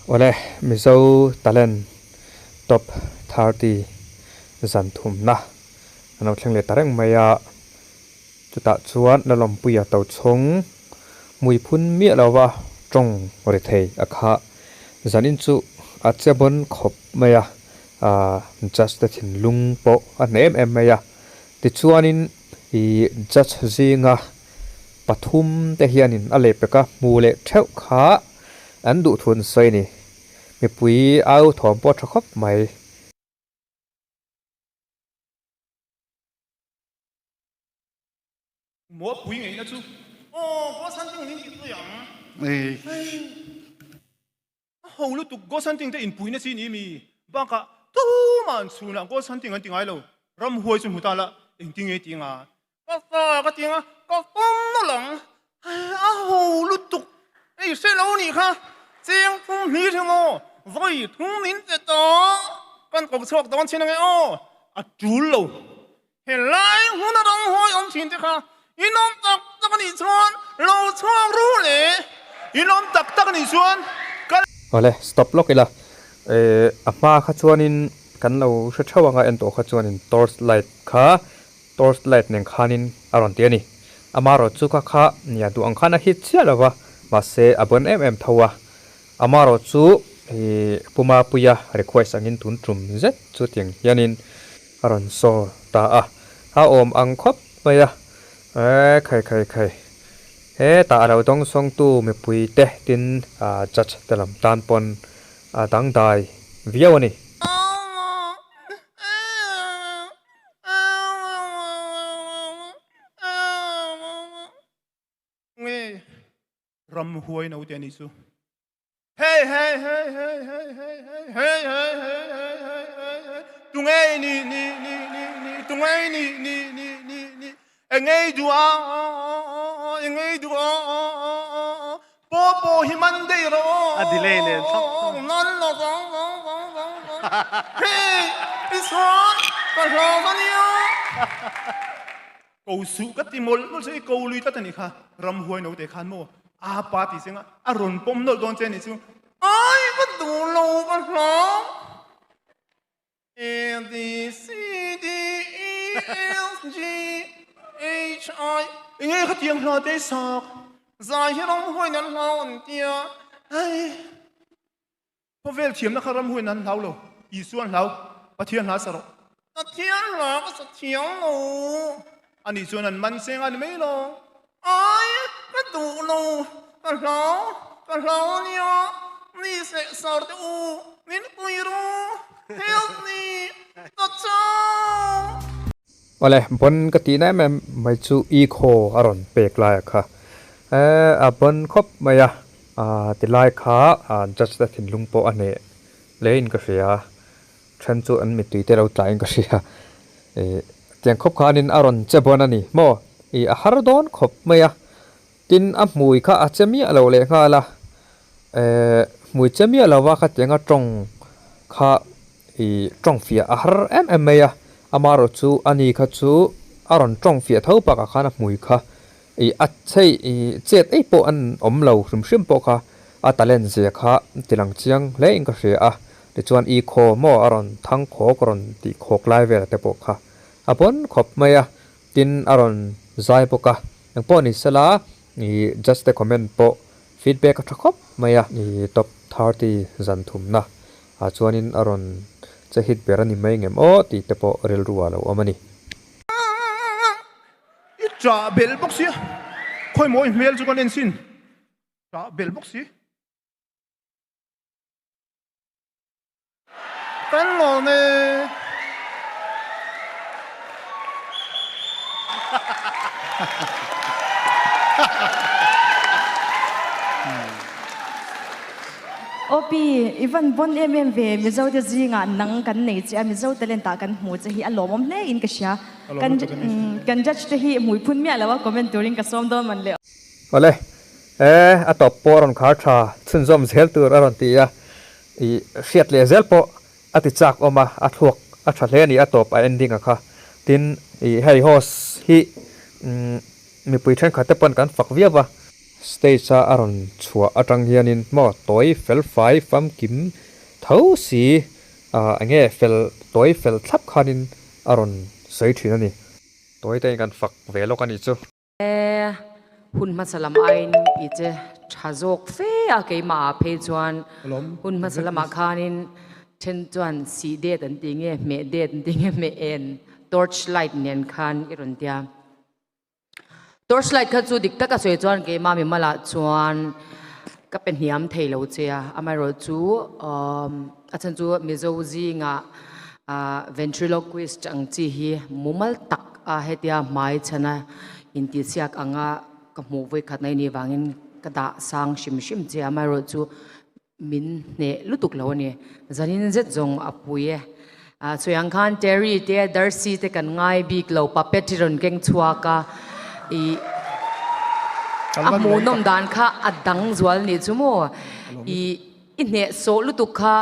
Awle, Mizo Talent Top 30 zan thumna an lo thleng leh ta reng mai a, chutah chuan Lalawmpuia Tochhawng hmui phun miah lova tawng ri thei a kha. Zanin chu a che bawn khawp mai a, judge te thinlung pawh a hne em em mai a. Tichuanin ih judge zinga pathum te hianin a lehpeka hmu leh theuh kha an duh thu an sawi a ni. Mipui au thawm pawh a tha khawp mai. Maw pui ngeihna chu aw Ghost hunting min tih pui ang. Hei a ho lutuk Ghost hunting te inpuina chi ni mi bakah tumah an chhunah Ghost hunting an ti ngai lo. Ramhuai chu hmu ta la engtin nge ti nga ka fa ka ti nga ka pawm nawlh ang. Hei a ho lutuk hei hre lo nih kha cheng phum hli theng aw vawi thum min pe tawh kan ko chhuak dawn chin ange aw a tul lo. Helai hmun a rawng hawi awm thin te kha in awm tak tak a nih chuan lo chhuak ru le. In awm tak tak a nih chuan kal. Awle, stop lawk ila. Eh, a hma kha chuanin kan lo hre theuh anga en tawh kha chuanin torch light kha torch light nen khanin a rawn ti a ni. Amaherawhchu kha kha nia duh ang khan a hit chiah lo va, mahse a bawn em em tho a. Amaherawhchu ih Pu Mapuia request angin tun tum zet chu tiang hianin A rawn saw ta a, a awm ang khawp mai a, e khai khai khai, hetah a lo dawngsawngtu mipui te tin judge te lam tan pawn a dangdai viau a ni. Nge ramhuai naute a nih chu. Hey hey hey hey hey hey hey hey hey hey hey hey hey hey tunge ni ni ni ni ni tunge ni ni ni ni ni engei du a engei du a po po hi man dei ro a delay nen thlap nan lo vang vang vang vang vang hey isuan ka hlau ka nia Ko suh ka ti mawlh mawlh chu i ko lui tlat a nih kha, ramhuai naute khan maw a pa ti cheng a, a rawn pawm nawlh dawn che a nih chu. Ai ka duh lo ka hlau. A B C D E F G H I Enge khatiang hla te sak zai hi ramhuai nan hlau an tia hei. Khawvel thiamna kha ramhuaiin an hlau lo, Isua an hlau, Pathian hla sa rawh. Pathian hla ka sa thiam lo. Ani chuan an man seng a ni mai lo. Ai, ka duh lo, ka hlau, ka hlau a nia, mi seh sar teh u, min pui ru, help me, ka chau. Awle, bon ka tihna em em mai chu i khaw a rawn pek laia kha. A bon khawp mai a, tilai kha judge te thinlung pawh a hneh hlein ka hria. Then chu an mittui te lo tlaiin ka hria. Tiang khawp khanin a rawn che bon a ni maw? I a har dawn khawp mai a. Tin, a hmui kha a che miah lo lehnghal a. Hmui che miah lova khatianga tawng kha I tawng fiah a har em em mai a, amaherawh chu a ni kha chu a rawn tawng fiah tho bakah khan a hmui kha i a chei i chet ei pawh an awm lo hrim hrim pawh kha a talent zia kha tilang chiang hle in ka hria a, tichuan i khaw maw a rawn thang khawk a rawn tih khawk lai vel te pawh kha a pawn khawp mai a, tin a rawn zai bawk a, engpawh ni sela i judge te comment pawh feedback a tha khawp mai a, i top 30 zan thumna Ah chuanin a rawn che hit ber a ni mai ngem aw tih te pawh rilru ah lo awm a ni. I ṭah belh bawk si a, khawi maw i hmel chu kan en sin, ṭah belh bawk si. Kan lawm e. Op, i van bon em em ve, Mizo te zingah nang kan nei che a, Mizo talent ah kan hmu che hi a lawmawm hle in ka hria. Kan kan judge te hi hmui phun miah lo a comment turin ka sawm dawn man le. Awle, e a tawp pawh a rawn khar tha chhunzawm zel tur a rawn ti a, i hriat leh zel pawh A ti chak awm a, a thluak a tha hle a ni, a tawp a ending a kha. Tin, ih hei host hi mipui thenkhat te pawn kan fak viau va. Stage a a rawn chhuah atang hianin maw tawi fel fai famkim tho si ah enge fel tawi fel thlap khanin a rawn sawi thin a ni. Tawi te in kan fak ve lawk a nih chu. E, hun hmasa lam aiin i che tha zawk fe a keimah ah phei chuan hun hmasa lamah khanin then chuan sih det an tih nge hmeh det an tih nge hmeh en torch light nen khan i rawn tia. Torch light kha chu dik taka sawi chuan keimah mimalah chuan ka pe hniam thei lo che a, amaherawhchu a chhan chu Mizo zingah ventriloquist ang chi hi mumal tak a hetia hmai chhana intihsiak anga ka hmuh vawikhat na i nih vangin ka dah sang hrim hrim che a, amaherawhchu Min hneh lutuk lo a ni. Zanin zet zawng a pui e. Sawi ang khan Terry te Darcy te kan ngai bik lo, puppet hi rawn keng chhuak a, ih a hmuhnawm dan kha a dang zual nih chu maw. Ih i hneh sawh lutuk kha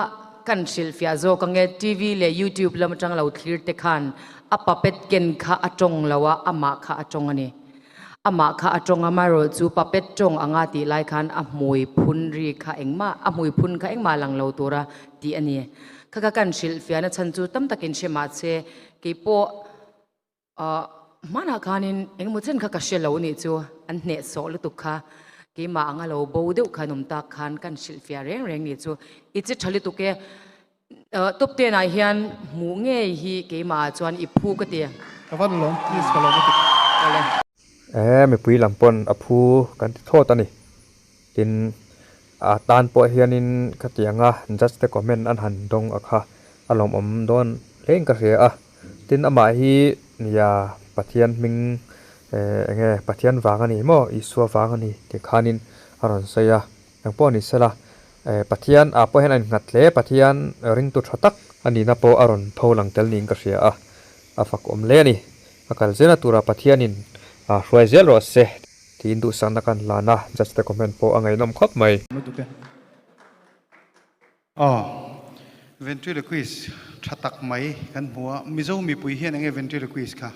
kan hrilhfiah zawk ang e. TV leh YouTube lam atang lo thlir te khan a puppet ken kha a tawng lo a, amah kha a tawng a ni. Amah kha a tawng a, amaherawh chu puppet tawng anga tih lai khan a hmui phun ri kha engmah, a hmui phun kha engmah lang lo tura tih a ni. Kha kha kan hrilh fiahna chhan chu tam takin hre mah che, keipawh ahh hmanah khanin engemaw chen kha ka hre lo nih chu, an hnehsawh lutuk kha keimah anga lo bo deuh khan awm tak khan kan hrilh fiah reng reng nih chu, i che tha lutuk e. Top ten ah hian hmuh ngei hi keimah ah chuan i phu ka ti. Ka van lawm please ka lawm a ti. Awle. Ee mipui lam pawn a phu kan ti thawt a ni. Tin a tan pawh hianin khatianga judge te comment an han dawng a kha a lawmawm dawn hlein ka hria a. Tin amah hi nia Pathian hming enge Pathian vang a ni maw Isua vang a ni tih khanin a rawn sawi a. Engpawh ni sela Pathian ah pawh hian a innghat hle, Pathian ringtu tha tak a nihna pawh a rawn tho lang tel niin ka hria a, a fak awm hle a ni. A kal zelna turah Pathianin hruai zel rawh se tiin duhsakna kan hlan a, judge te comment pawh a ngaihnawm khawp mai. Aw, ventriloquist tha tak mai kan hmu a, Mizo mipui hian enge ventriloquist kha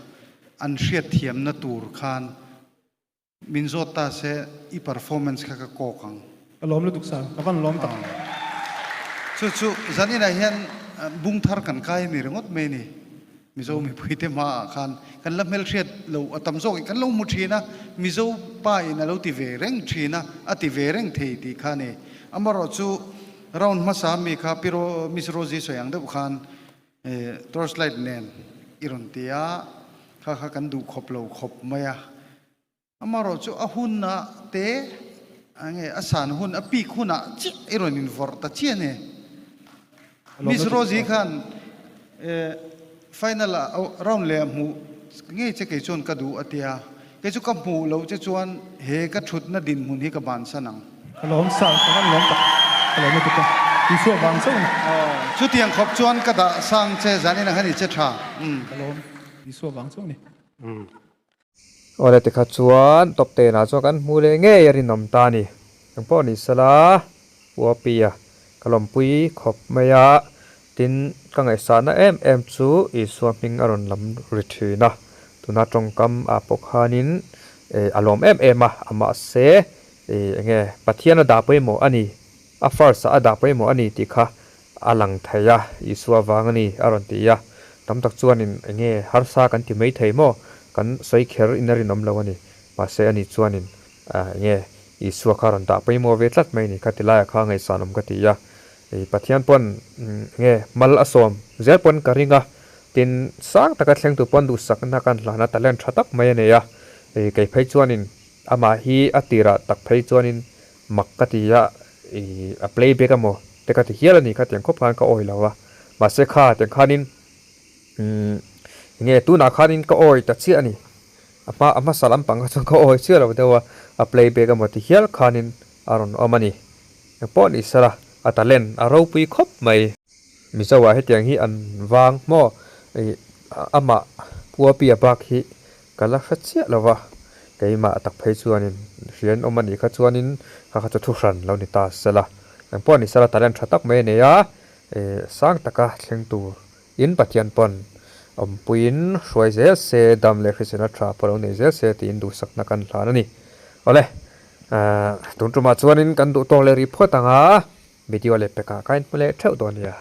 an hriatthiamna tur khan Min zawt ta se i performance kha ka kawk ang. Ka lawm lutuk sir, ka van lawm tak. Chu chu zan inah hian bung thar kan kai a ni ringawt mai ni. Mizo mipui te hmaah khan kan la hmelhriat lo a tam zawk in kan lo hmu thin a, Mizo pa in a lo ti ve reng thin a, a ti ve reng thei tih kha a ni. Amaherawh chu round hmasa mi kha Pi Miss Rosie sawi ang deuh khan Torch light nen i rawn ti a, kha kha kan duh khawp lo khawp mai a. Amaherawh chu a hunah te enge a san hun a peak hunah chiah i rawn invawrh ta chiah a ni. Miss Rosie khan final ah round leh a hmuh ngei che kei chuan ka duh a tia, kei chu ka hmuh loh che chuan he ka thutna dinhmun hi ka bansan ang. Ka lawm sar, ka van lawm tak, ka lawm lutuk a, Isua vang chauh a ni. Aw, chutiang khawp chuan ka dah sang che zanin ang a ni che tha. Ka lawm, Isua vang chauh a ni. Awle tikha chuan top ten ah chuan kan hmu leh ngei a rinawm ta a ni. Engpawh ni sela Uapia ka lawmpui khawp mai a, tin ka ngaihsahna em em chu Isua hming a rawn lam ri thin a, tuna tawngkam ah pawh khanin a lawm em em a, mahse enge Pathian a dah pawimawh a ni, a first ah a dah pawimawh a ni tih kha a lang thei a, Isua vang a ni a rawn ti a, tam tak chuanin enge harsa kan ti mai thei maw, kan sawi kher in a rinawm lo a ni, mahse ani chuanin enge Isua kha a rawn dah pawimawh ve tlat mai a ni, kha ti laiah kha ngaihsanawm ka ti a, Pathian pawn enge mal a sawm zel pawn ka ring a, tin sang taka thlengtu pawn duhsakna kan hlan a, talent tha tak mai a nei a, kei phei chuanin amah hi a tirah tak phei chuanin Mak ka ti a, i a play back amaw te ka ti hial a ni kha tiang khawp khan ka awi lo a, mahse kha tiang khanin umm enge tunah khanin ka awi ta chiah a ni, a hma a hmasa lampang kha chuan ka awi chiah lo deuh a, a play back amaw ti hial khanin a rawn awm a ni. Engpawh ni sela a talent a ropui khawp mai. Mizo ah hetiang hi an vang maw i amah Puapia bak hi Ka la hre chiah lo va, keimah tak phei chuanin hrian awm a nih kha chuanin kha kha chu thu hran lo ni ta sela. Engpawh ni sela talent tha tak mai a nei a, sang taka thleng tur in Pathian pawn awmpuiin hruai zel se, dam leh hriselna tha pawh lo nei zel se tiin duhsakna kan hlan a ni. Awle. Tun tumah chuanin kan duh tawk leh rih phawt ang a, video leh pekah ka inhmu leh theuh dawn nia.